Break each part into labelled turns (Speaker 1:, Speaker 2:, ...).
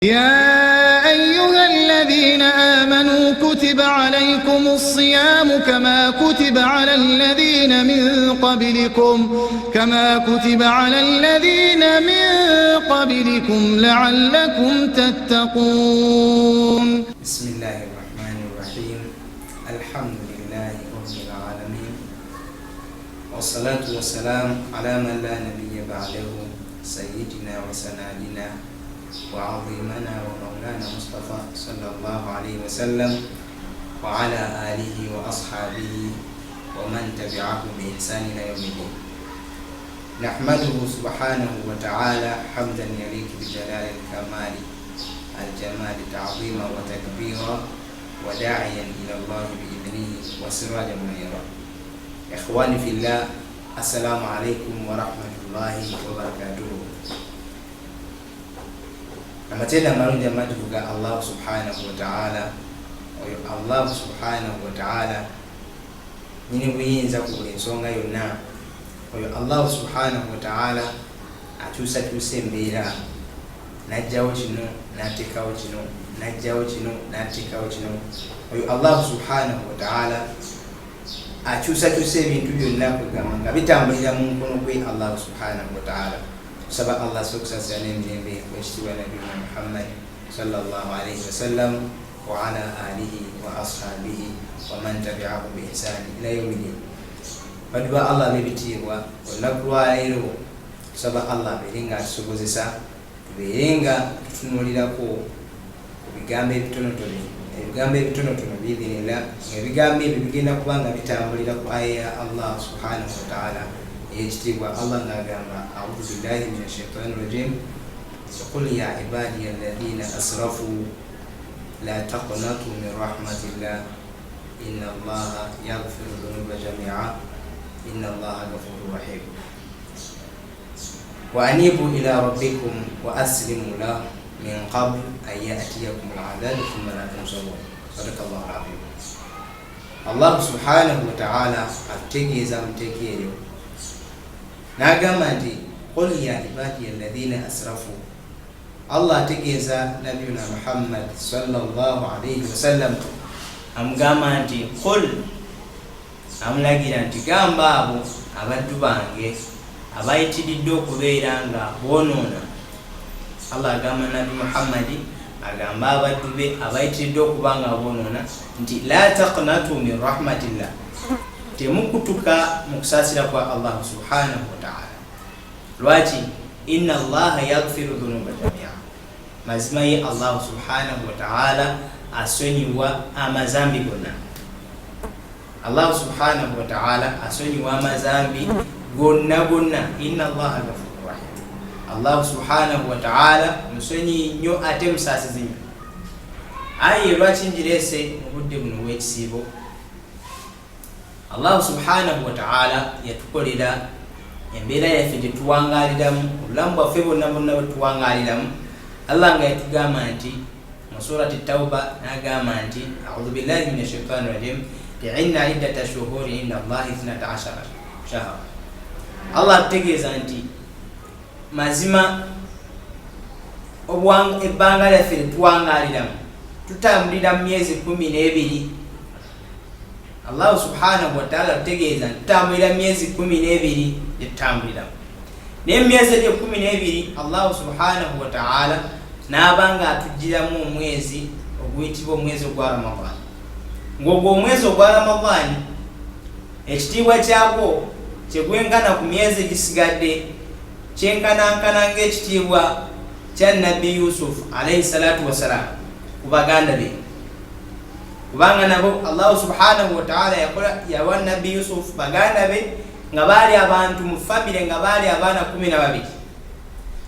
Speaker 1: يا أيها الذين آمنوا كتب عليكم الصيام كما كتب على الذين من قبلكم كما كتب على الذين من قبلكم لعلكم تتقون.
Speaker 2: بسم الله الرحمن الرحيم. الحمد لله رب العالمين، والصلاة والسلام على من لا نبي بعده، سيدنا وسندنا وعظيمنا ومولانا مصطفى صلى الله عليه وسلم، وعلى آله وأصحابه ومن تبعه بإحسان إلى يوم الدين. نحمده سبحانه وتعالى حمدا يليق بجلال الكمال الجمال، تعظيما وتكبيرا، وداعيا إلى الله بإذنه وسراجا منيرا. إخواني في الله، السلام عليكم ورحمة الله وبركاته. Amatendo amalungi amatuvu ga Allahu subhanahu wataala. Oyo Allahu subhanahu wataala nyini buyinza ku buli nsonga yonna. Oyo Allahu subhanahu wataala akyusakyusa embeera, najjawo kino nateekawo kino, najjawo kino nateekawo kino. Oyo Allahu subhanahu wataala akyusakyusa ebintu byonna, kwegamba nga bitambulira mu mukono gwe Allahu subhanahu wataala. Tusaba Allah sokusasira n'emirembe wekitiibwa nabiyuna Muhammad sallallahu alaihi wasallam wa ala alihi wa ashabihi wa man tabiahu biihsani ila yaumidin. Baddu ba Allah ab'ebitiibwa, olunaku lwaleero tusaba Allah abeere nga atusobozesa tubeere nga tutunuulirako ku bigambo ebitonotono, ebigambo ebitonotono biidhinillah, nga ebigambo ebyo bigenda kuba nga bitambulira ku aya ya Allah subhanahu wataala eyekitiibwa. Allah ng'agamba, audhu billahi min ashaitani rajim, qul ya ibadiya alladhina asrafu la taqnatu min rahmatillah, inna allaha yaghfiru dhunuba jamia, inna allaha ghafuru rahim, wa anibu ila rabbikum wa aslimu lahu min qabl an yatiyakum aladhabu thumma la tunsarun. Sadaka llahu alazim. Allah subhanahu wataala atutegeeza mu tteeka eryo n'agamba nti qul ya ibadiya alladhina asrafu. Allah ategeeza nabiyuna Muhammad sallallahu alaihi wasallam, amugamba nti qul, amulagira nti gamba abo abaddu bange abayitiridde okubeera nga boonoona. Allah agamba Nabi Muhammadi agamba abaddu be abayitiridde okuba nga boonoona nti la taqnatu min rahmatillah, temukutuka mu kusaasira kwa Allah subhanahu wataala. Lwaki? Inna allaha yaghfiru dhunuba jamia, mazima ye Allahu subhanahu wataala asonyiwa amazambi gonna. Allahu subhanahu wataala asonyiwa amazambi gonna gonna. Inna allaha ghafuru rahim, Allahu subhanahu wataala musonyi nnyo ate musaasizi nnyo. Aye lwaki ngireese mu budde buno obw'ekisiibo? Allahu subhanahu wataala yatukolera embeera yaffe gyetuwangaliramu, obulamu bwaffe bwonna bwonna bwetuwangaliramu. Allah nga yatugamba nti mu surati Tauba, nagamba nti audhu billahi min ashaitani rajim, ti inna iddata shuhuri inda allahi 12 shahara. Allah atutegeeza nti mazima ebbanga lyaffe lyetuwangaliramu tutambulira mu myezi 12. Allahu subhanahu wataala tutegeeza nti tutambulira myezi 12 gyetutambuliramu, naye emyezi egyo 12 Allahu subhanahu wataala n'aba nga atugiramu omwezi oguyitibwa omwezi ogwa Ramadaani, ng'ogwo omwezi ogwa Ramadaani ekitiibwa kyagwo kyegwenkana ku myezi egisigadde, kyenkanankana ng'ekitiibwa kya Nabbi Yusufu alaihi salatu wassalaamu ku baganda be, kubanga nabo Allahu subhanahu wataala yakola yawa Nabbi Yusufu baganda be nga baali abantu mu famire nga baali abaana 12,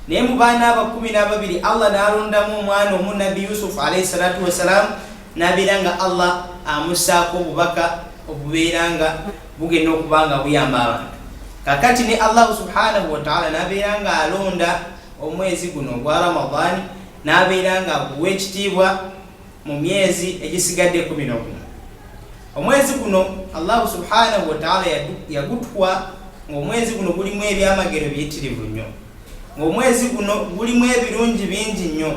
Speaker 2: naye mu baana abo 12 Allah n'alondamu omwana omu, Nabbi Yusufu alaihi salatu wassalaamu, n'abeera nga Allah amussaako obubaka obubeera nga bugenda okuba nga buyamba abantu. Kakati ne Allahu subhanahu wataala n'abeera nga alonda omwezi guno ogwa Ramadaani n'abeera nga aguwa ekitiibwa mu myezi egisigadde 11. Omwezi guno Allahu subhanahu wataala yagutwa ng'omwezi guno gulimu ebyamagero biyitirivu nnyo, ng'omwezi guno gulimu ebirungi bingi nnyo.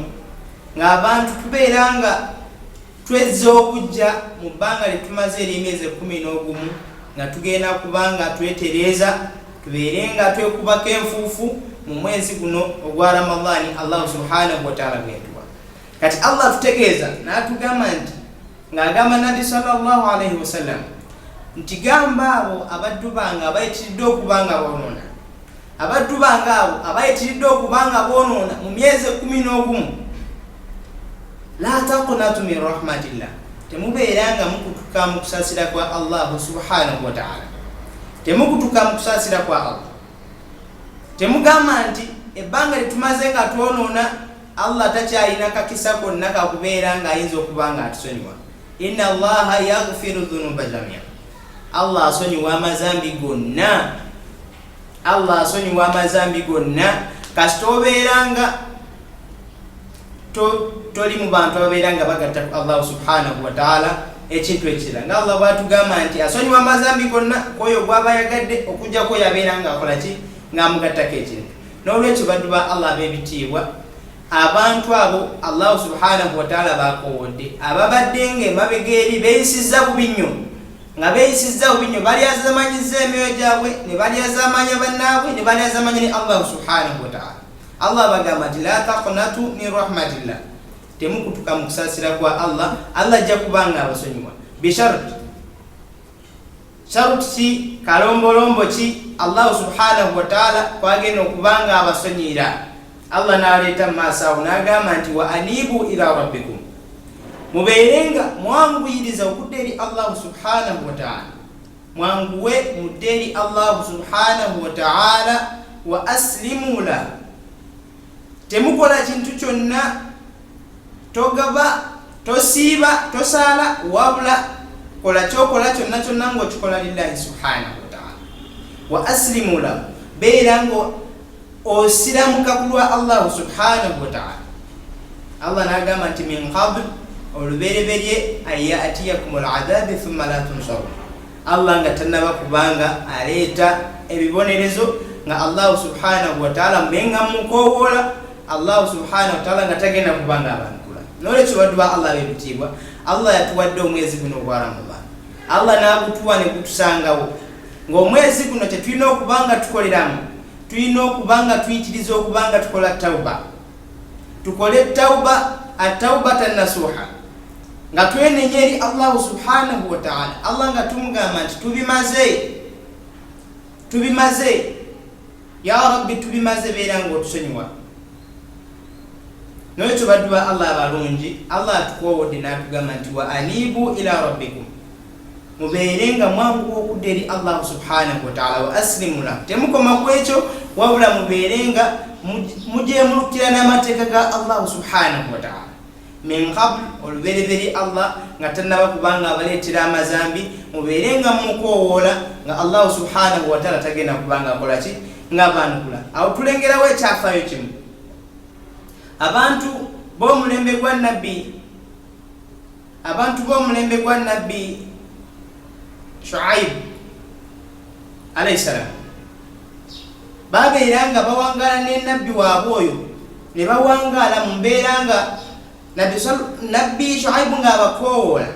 Speaker 2: Ng'abantu tubeera nga twezza obujja mu bbanga lye tumaze ery'emyezi 11, nga tugenda kubanga twetereeza, tubeere nga twekubako enfuufu mu mwezi guno ogwa Ramadaani Allahu subhanahu wataala bwetuwa. Kati Allah atutegeeza n'atugamba nti, ng'agamba Nabbi sallallahu alaihi wasallam nti, gamba abo abaddu bange abayitiridde okuba nga bonoona, abaddu bange abo abayitiridde okuba nga bonoona mu myezi 11, la taqnatu min rahmatillah, temubeera nga mukutuka mu kusaasira kwa Allahu subhanahu wataala. Temukutuka mu kusaasira kwa Allah. Temugamba nti ebbanga lyetumaze nga twonoona, Allah takyalina kakisa konna kakubeera ng'ayinza okuba nga atusonyiwa. Inna Allaha yaghfiru dhunuba jamia, Allah asonyiwa amazambi gonna. Allah asonyiwa amazambi gonna kasita obeera nga toli mu bantu ababeera nga bagatta ku Allahu subhanahu wataala ekintu ekirala. Nga Allah bwatugamba nti asonyiwa amazambi gonna kwoyo gwaba yagadde, okujjako yabeera nga akola ki? Ng'amugattako ekintu. N'olwekyo baddu ba Allah ab'ebitiibwa, abantu abo Allahu subhanahu wataala bakowodde, ababadde nga emabega eri beeyisizza bubi nnyo, nga beeyisizza bubi nnyo, balyazamanyiza emyoyo gyabwe, ne balyazamanya bannaabwe, ne balyazamanya ne Allahu subhanahu wataala. Allah abagamba nti la taqnatu min rahmatillah, temukutuka mu kusaasira kwa Allah, Allah ajja kubanga abasonyiwa. Bishart, sharut ki, kalombolombo ki Allahu subhanahu wataala kwagenda okubanga abasonyiyira? Allah n'aleeta mu maaso awo n'agamba nti, wa anibu ila rabbikum, mubeere nga mwanguyiriza okudda eri Allahu subhanahu wataala, mwanguwe mudde eri Allahu subhanahu wataala, wa aslimu lah. Temukola kintu kyonna, togaba, tosiiba, tosaala, wabula kola kyokola kyonna kyonna ngaokikola lillahi subhanahu wataala. Wa aslimu lahu, beera nga osiramuka ku lwa Allahu subhanahu wataala. Allah n'agamba nti min qabl, olubereberye, an yatiyakum ladhabi thumma la tunsarun, Allah nga tanaba kubanga aleeta ebibonerezo, nga Allahu subhanahu wataala mbe nga mukowoola Allahu subhanahu wataala nga tagenda kubanga abanukula. Nolwekyo baddu ba Allah ab'ebitiibwa, Allah yatuwadde omwezi guno ogwa Ramadan, Allah n'agutuwa ne gutusangawo. Ng'omwezi guno tetulina okuba nga tukoleramu, tulina okuba nga tuyitiriza okuba nga tukola tauba. Tukole tauba, ataubata nasuha, nga twenenya eri Allahu subhanahu wataala. Allah nga tumugamba nti tubimaze, tubimaze ya rabbi, tubimaze, beera nga otusonyiwa. Nolwekyo baddu ba Allah abalungi, Allah atukowodde n'atugamba nti wa anibu ila rabbikum, mubeere nga mwanguwa okudda eri Allahu subhanahu wataala, wa aslimu lahu. Temukoma ku ekyo, wabula mubeere nga mujemulukira n'amateeka ga Allahu subhanahu wataala. Min qabl, olubereberye, Allah nga tannaba kubanga abaleetera amazambi, mubeere nga mukowoola nga Allahu subhanahu wataala tagenda kubanga akola ki? Nga abanukula. Awo tulengerawo ekyafaayo kimu. Abantu b'omulembe gwa Nabbi, abantu b'omulembe gwa Nabbi Shuaibu alaihi salam, babeera nga bawangaala ne nabbi waabwe oyo, ne bawangaala mu mbeera nga Nabbi Shuaibu ng'abakoowoola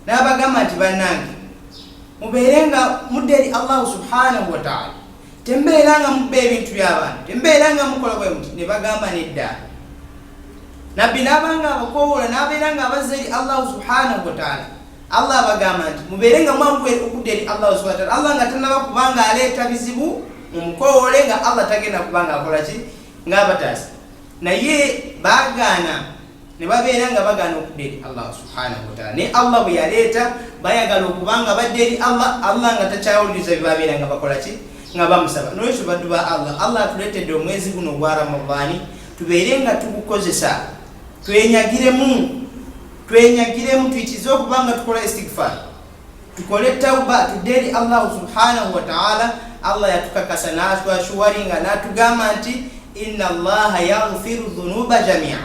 Speaker 2: n'abagamba nti, bannange, mubeere nga mudda eri Allahu subhanahu wataala, tembeera nga mubba ebintu by'abantu, tembeera nga mukola bwe muti. Ne bagamba nedda. Nabbi n'abanga abakoowoola n'abeera nga abazza eri Allahu subhanahu wataala. Allah abagamba nti mubeere nga mwanguwa okudda eri Allahu subhanahu wataala, Allah nga tanaba kubanga aleeta bizibu, mumukoowole nga Allah tagenda kubanga akola ki? Ng'abataasa. Naye baagaana, ne babeera nga bagaana okudda eri Allah subhanahu wataala. Naye Allah bwe yaleeta, bayagala okubanga badda eri Allah, Allah nga takyawuliriza bye babeera nga bakola ki? Nga bamusaba. Nolwekyo baddu ba Allah, Allah atuleetedde omwezi guno ogwa Ramadaani, tubeere nga tugukozesa, twenyagiremu, twenyagiremu, tuyitize okuba nga tukola istigfar, tukole tauba, tudde eri Allahu subhanahu wataala. Allah yatukakasa n'atwashuwaringa n'atugamba nti inna Allaha yaghfiru dhunuba jamia,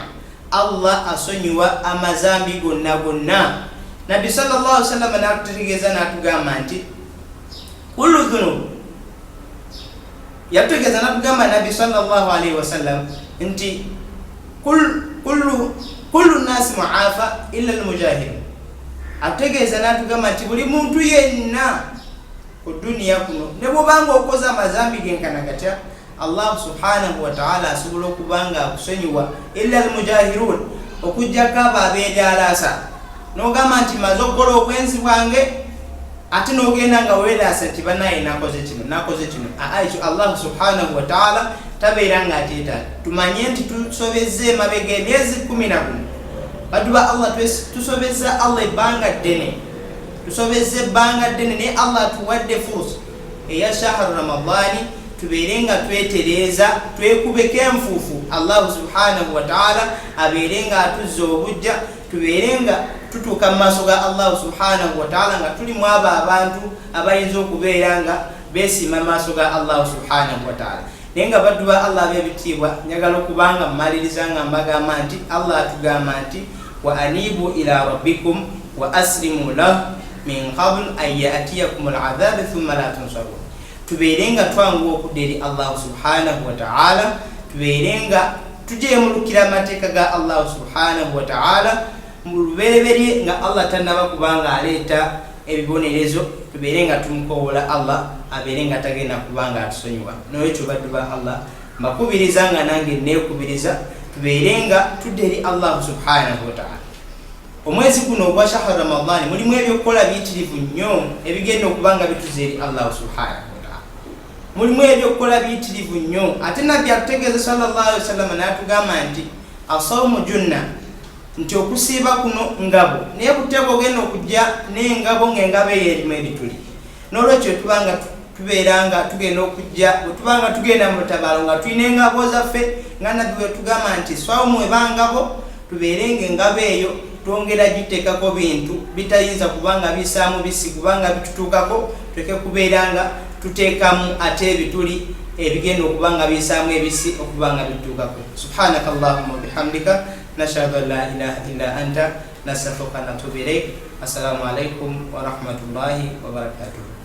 Speaker 2: Allah asonyiwa amazambi gonna gonna. Nabbi sallallahu sallama n'atutegeeza n'atugamba nti kullu dhunub, yatutegeeza n'atugamba Nabbi sallallahu alaihi wasallam nti kullu nnasi muafa illa almujahirun. Atutegeeza n'atugamba nti buli muntu yenna ku duniya kuno, ne bwobanga okoze amazambi genkana gatya, Allahu subhanahu wataala asobola okuba nga akusonyiwa, illa almujahirun, okugjako abo abeeralaasa. N'ogamba nti maze okukola obwenzi bwange, ate n'ogenda nga weeraasa nti banaye nakoze kino, nakoze kino. Aa, ekyo Allahu subhanahu wataala tabeera nga akyetaaga. Tumanye nti tusobezza emabega emyezi 11, baddu ba Allah, tusobezza Allah ebbanga ddene, tusobezza ebbanga ddene, naye Allah atuwadde furusa eya shahru Ramadani, tubeere nga twetereeza, twekubeko enfuufu, Allahu subhanahu wataala abeere nga atuzza obujja, tubeere nga tutuuka mu maaso ga Allahu subhanahu wataala nga tuli mu abo abantu abayinza okubeera nga beesiima maaso ga Allahu subhanahu wataala. Naye nga baddu ba Allah ab'ebitiibwa, njagala okubanga mmaliriza nga mbagamba nti Allah atugamba nti wa anibu ila rabbikum wa aslimu lah min qabl an yatiyakum aladhabi thumma la tunsarun. Tubeere nga twanguwa okudda eri Allahu subhanahu wataala, tubeere nga tujemulukira amateeka ga Allahu subhanahu wataala mu lubereberye nga Allah tannaba kubanga aleeta ebibonerezo, tubeere nga tumukowoola Allah abeere nga tagenda kubanga atusonyiwa. Nolwekyo baddu ba Allah, mbakubiriza nga nange neekubiriza, tubeere nga tudda eri Allahu subhanahu wataala. Omwezi guno ogwa shahru Ramadani mulimu ebyokukola biyitirivu nnyo ebigenda okuba nga bituza eri Allahu subhanahu wataala. Mulimu ebyokukola biyitirivu nnyo. Ate Nabbi atutegeeza sallallahu wasallama n'atugamba nti asaumu junna, nti okusiiba kuno ngabo, naye butya bwogenda okujja n'engabo ng'engabo eyo erimu ebituli? N'olwekyo tubanga tubeera nga tugenda okujja, bwe tubanga tugenda mu lutabaalo nga tulina engabo zaffe, nga Nabbi bwe tugamba nti swawumu eba ngabo, tubeere nga engabo eyo twongera giteekako bintu bitayinza kubanga bisaamu bisi kubanga bitutuukako, tuleke kubeera nga tuteekamu ate ebituli ebigenda okuba nga bisaamu ebisi okuba nga bitutuukako. Subhanaka allahuma wabihamdika, nashhadu an la ilaha illa anta, nastaghfiruka natubu ilaik. Assalamu alaikum warahmatullahi wabarakatuhu.